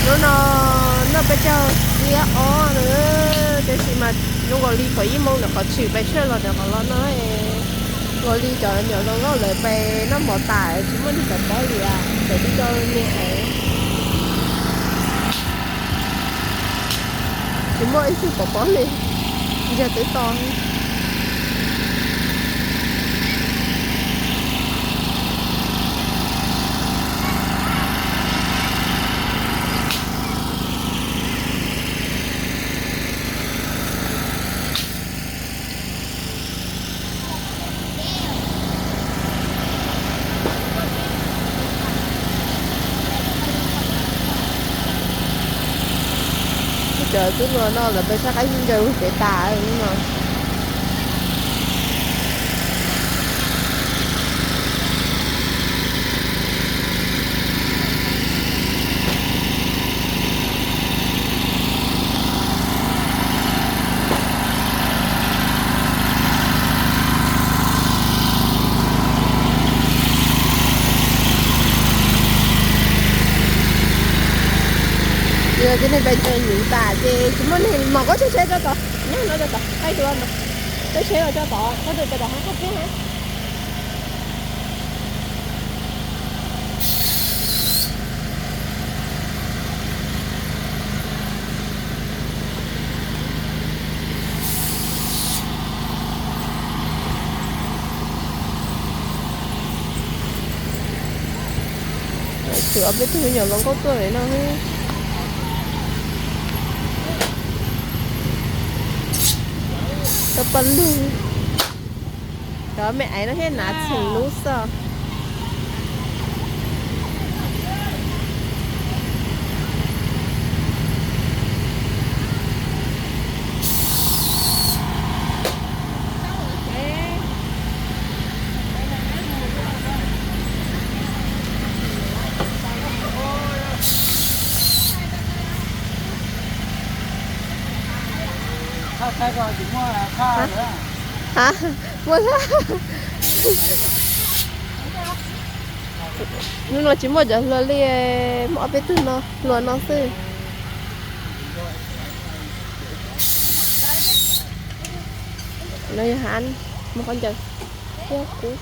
Hnub no noj peb caug xiab ob na, tiam sis mas zoo nkaus li thaum ib moos ntawm qhov tshwm pes tshuaj los ntawm qhov los no, zoo nkaus li cov nyuam hluas nkauj lawv pes noj mov tas tsis muaj neeg pom pob li, txawm tib co me es tsis muaj ib tug pom pob li, ntsia twb to. Cov tub hluas no lawv pes sab qaib zib ntsaws lub pem tas no. Yog tib neeg pes tsawg nyuv tas ces tsis muaj neeg mos koj tsheb tsheb rau tom, nyob no rau tom, qaij tua no, tsheb tsheb los rau tom, koj tus rau tom hab koj tsheb hab. Tsis ob peb tug me nyuam hluas nkauj tuaj li no. Tau paj lug. Cov me aiv no thiaj hnav txheem lub xwb. Muaj, hnub no tsis muaj cov hluas li, muaj ob peb tug no hluas no xwb. No yog Hab, muaj qhov ncaws thiab kuv.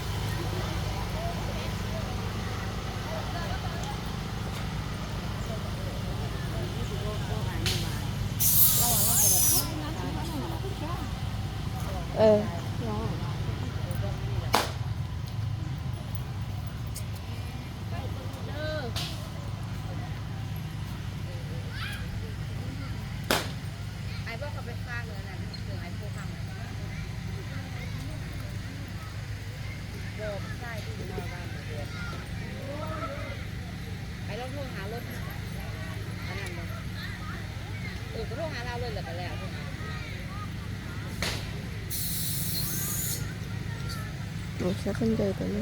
Ua sab koj ncaws tom no.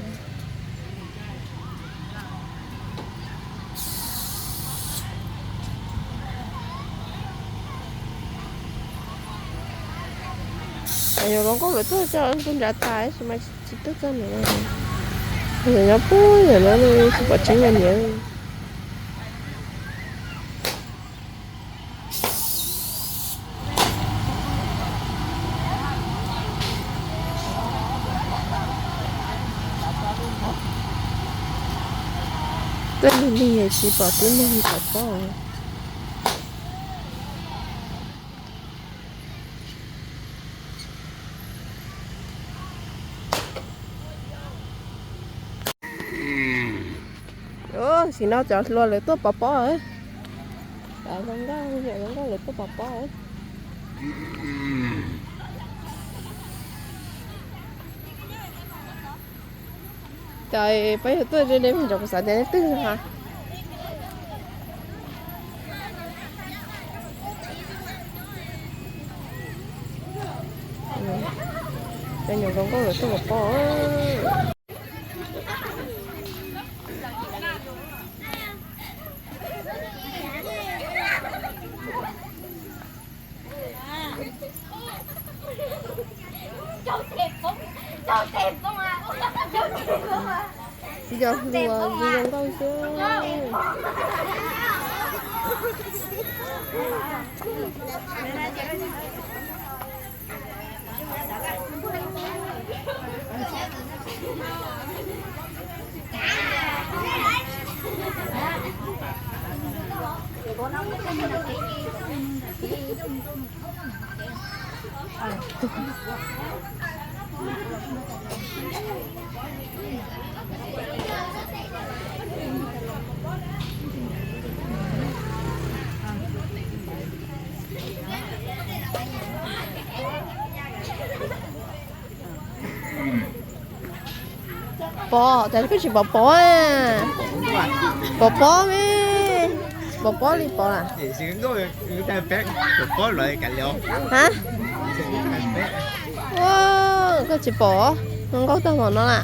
Nyuam hluas nkauj lawv tuaj tso tus nrad tas tab sis mas tsis tuaj txog nws. Nws nyob puag yam no tsis pom tseeb li niam. Tuaj lig lig tsis pom tib neeg pom pob. Tam sim no cov hluas lawv tuaj pov pob. Cov hluas nkauj, hluas nkauj lawv tuaj pov pob. Cov peb yog tuaj de de me ntsis kuv xav tias nej twg ha. Cov nyuam hluas nkauj lawv tuaj pov pob. Cov hluas zoo nkauj xwb. Pov, cas koj tsis pov pov? Pov pov me, tsis pov pov li pov la? Ha? Koj tsis pom zoo nkauj tag npaum no la?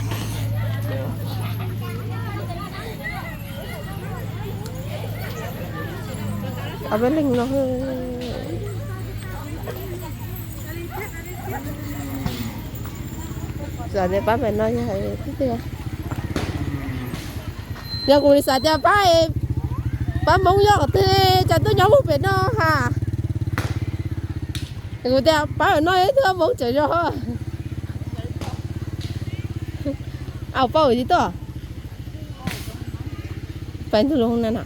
Ob peb leeg no. Txawm tias pab pem no yog hais tiag tiag. Yog kuv xav tias pab, pab Hmoob yog qhov twg cas tuaj nyob mus pem no ha. Kuv tias pab pem no twb Hmoob tseem zog. Au, pab ua tsis tuaj. Pab ntug lus na.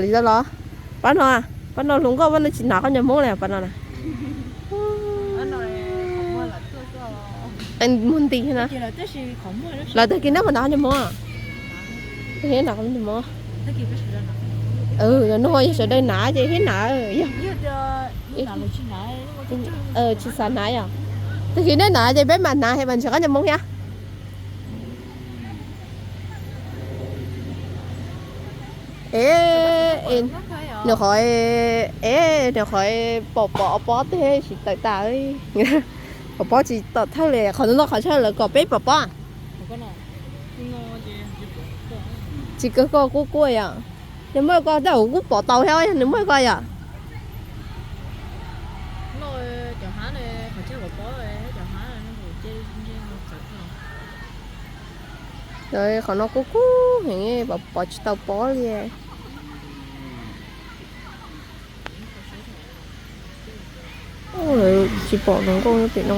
Li los pab no, pab no hluas nkauj, pab no tsis hnav qhov nyuag Hmoob li pab no na. Muag nti na. Los tag kis neb puas hnav qhov nyuag Hmoob? Tag kis hnav qhov nyuag Hmoob. Yog no yog sawv daws hnav ces thiaj hnav. Tsis xav hnav yom. Tag kis neb hnav ces peb mam hnav, es mam nrhiav qhov nyuag Hmoob thiab. Es nws qhov, es nws qhov pom pom pob teg tsis tawm tas. Pom pob tsis tom thawj li, qhov no qhov tshaj lawv kom peb pom pob. Tsis kawg koj kuj kuaj yom. Yog muaj koj tej zaum kuj pom tau thiab, yog nws muaj koj yom. Qhov no kuj kub heev, pom tsis tau pob li. Tsis pom hluas nkauj nyob pem no.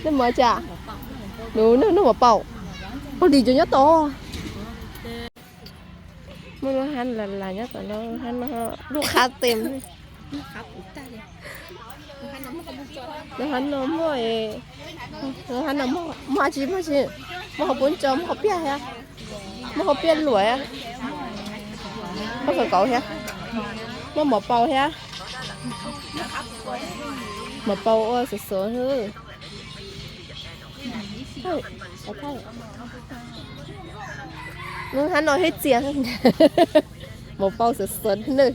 Nej mus tsi? Nws, nws mov paum. Pog Lis tseem nyob tod. Muaj lub hab las las nyob tom no, lub hab no lub qhab tes. Lub hab no muaj, lub hab no muaj, muaj dab tsi, muaj dab tsi, muaj qhov pub ntso, muaj qhov piaj thiab, muaj qhov piaj luam thiab, muaj fawm kauv thiab, muaj mov paum thiab. Mov paum ua xuv xuv. Lub hab no thiab txias. Mov paum xuv xuv na.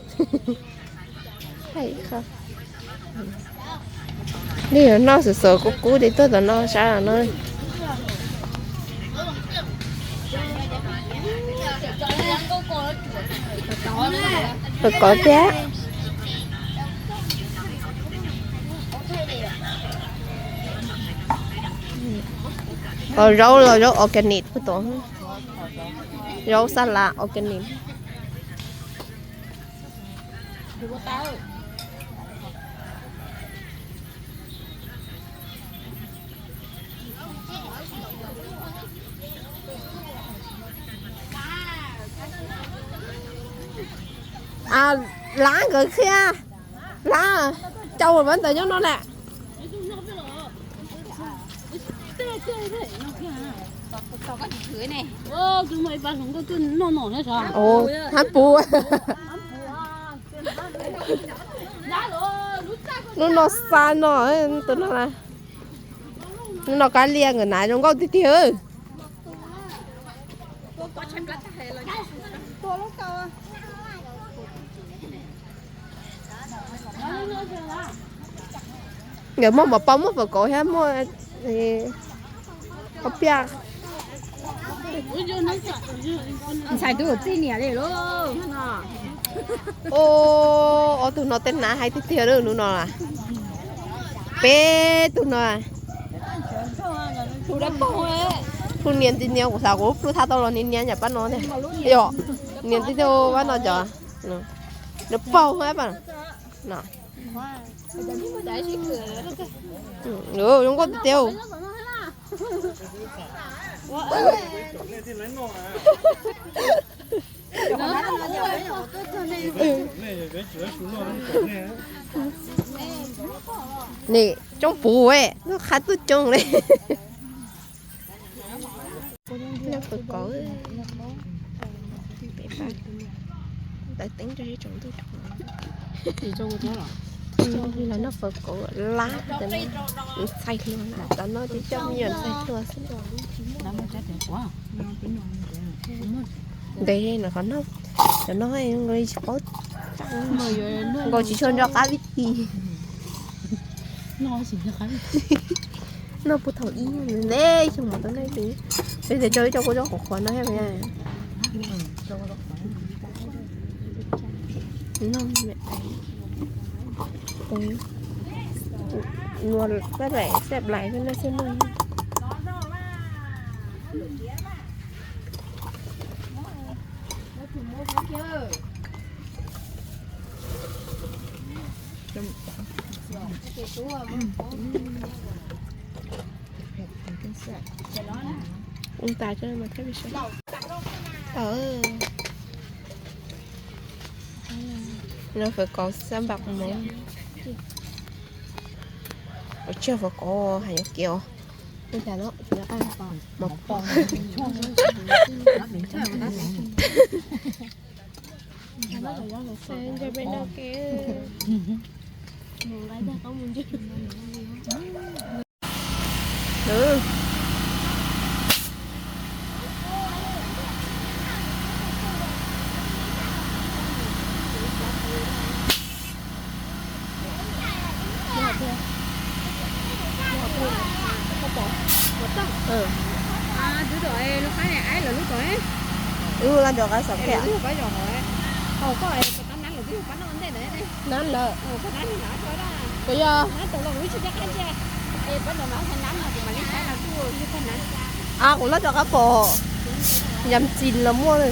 Nej yuav noj xuv xuv kub kub ces tuaj tom no sab los no. Fawm kauv thiab. Zaub los zaub organic, zaub xab lav organic. Lab nkawd qhia, Lab, cau pab ntawd nyob no lawm. Hab puv. Hnub no xa no, tus no, hnub no kab lias nkawd hnav zoo nkauj tiag tiag. Nkawd muaj mov paum, muaj fawm kauv thiab muaj qhov piaj. Ntxhais twb txij niam li lauj. Ob tug no tej hnav heev tiag tiag hnub no. Peb tug no. Plhu nias ti nias kuv xav kuv plhu thaj tau los nias nias nyam pab no tiag. Yog nias ti tiag pab no cov. Nws paug pab no. Zoo nkauj tiag tiag. Nim coob puv, lub qab tuaj coob li. Noj fawm kauv, peb pab, ntawv teeb rau ib tsoom ntuj los noj fawm kauv lab, ntxhais hluas, tam no ces coj me nyuam ntxhais hluas xwb. Ntev no qhov no, cov no nkaus tsis paub, nkaus tsis tshua nco qab vib thi. Noj puag thaum ub ntev xyoo mas tau noj ib tug. Peb tias coj ib co kua txob qhuav qhuav no thiab. Nua pab lais xab lais xwb no xwb no. Ua tas tso mas thiab. Noj fawm kauv xab npam mov. Ua tsiaj fawm kauv hais yuav kev os. Mov pom. Wb laj nco qab xav thiab. Nab lawm. Puas yog? A, kuv laj nco qab pom yam txis los muaj.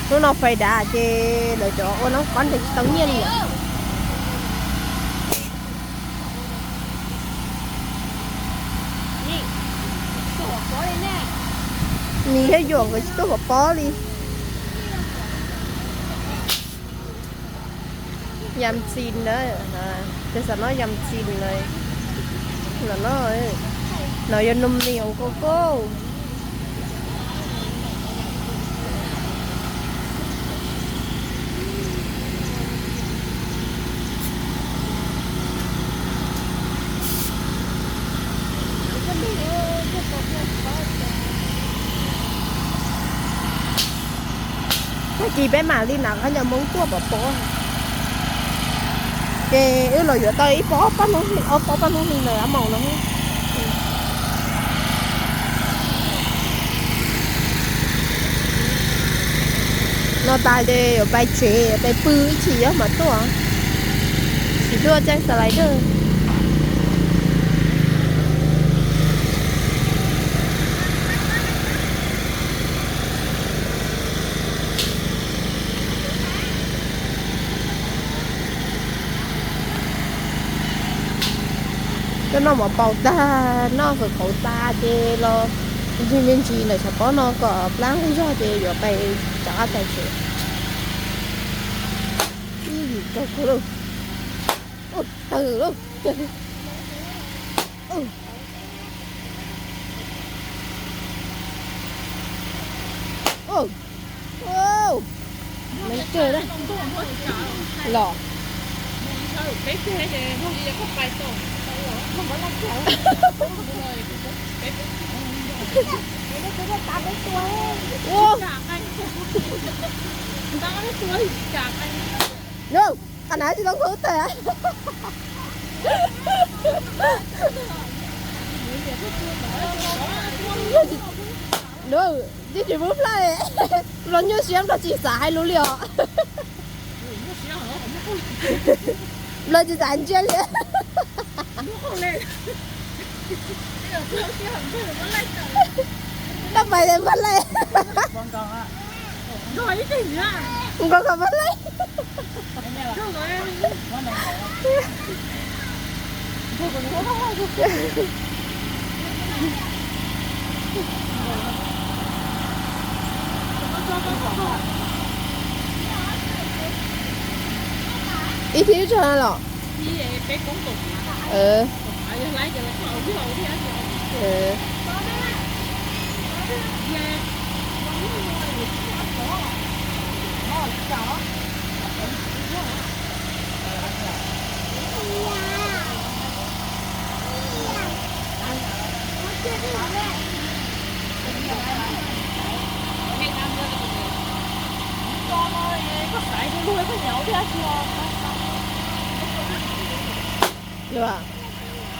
Hnub no fais dav ces lawv cov ua noob qab ntes tsis tau nyiaj li. Nws thiaj yuam nkawd tsis tuaj pov pob li. Yam txis ntawd, ces xav noj yam txis lawm. No, no yog num nws ua koj koj. Tag kis peb mam li nram qab nyom Hmoob tuaj pov pob. Ces wb los yuav tau ib pob ob pob hnub, ob pob paj hnub hli ntawd ab maus no. No tas ces yuav pais tsev, yuav pais pw ib chim mam tuaj. Tsis tuaj tseem xa lais dawb. Tuaj noj mov paus tag, noj fawm kauv tas ces los ntsis me ntsis ntawm tshav pob no kom plab nqig zog ces yuav pais rov qab pais tsev. Ib yim rau kuv lauj. Ub, tawg lauj. Los. Ua, qab nav tsis tau nkaus tawm. Nws tsis pub plab, los nyuaj siab nplog tsis xav hais lus li os. Nplog tsis xav ntsia li. Koj pais ces npaj laij. Nkaus kom npaj laij. Ib thib tso los?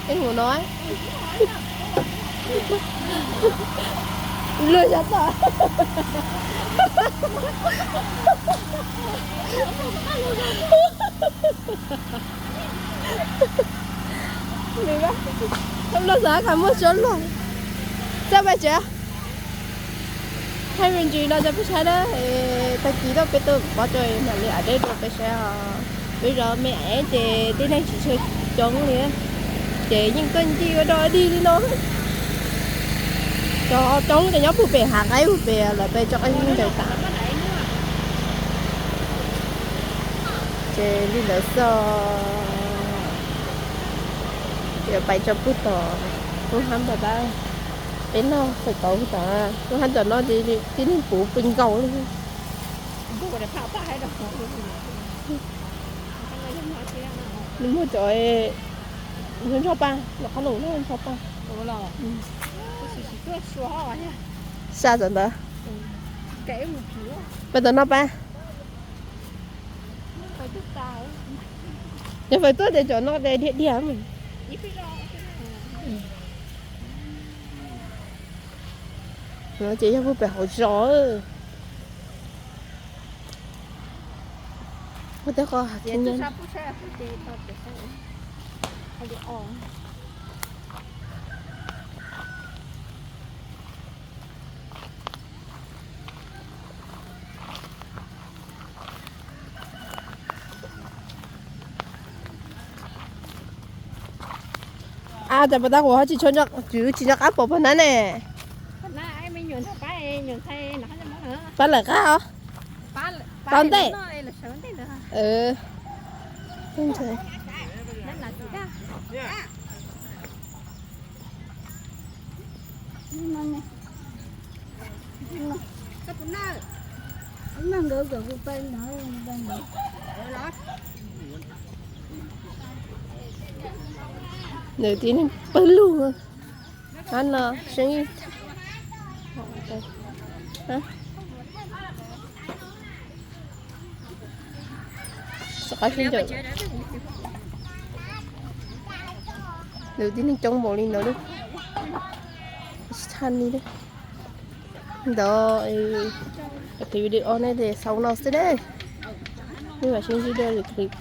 Ej, mus no. Luag xyov tom. Luag xav kom muaj suab luag. Txawj pais tsev. Thaij me ntsis no rau peb saib na. Tag kis no peb tuaj pov tseg mam li ua deb rau peb saib os. Peb zov me es ces tib neeg tsis tshua coob li, ces yeej tuaj ncig ua dog dig li no. Cov coob ces nyob puag pem hav qaib puag pem lawv peb tso qaib ncaws tas. Ces li ntawd xwb. Ces pais tso pug tom lub hab tom tab, peb noj fawm tau tom lub hab tom no ces tib neeg puv pw nkaus li. Nws muaj cov ntsho ntsho paj, nws qhov nus ntsho paj. Xa tom ntawd. Peb tom no pab. Yog fais tuaj ces cov no ces dhia dhia. Ces yog puag pem hauv zos. Muaj tej qhov A, cas puas tab kuv ho tsis tshua, kuv tsis nco qab pom puag nab ne. Pab lawm qab os. Tau ntej. Nws tib neeg pawg lug. Hab no seeb ib, nws tib neeg coob npaum li ntawd lub tshaj li ntawd. Tiv video no ces xaus no xwb ne. Nej mam sib ntsib dua lwm clip.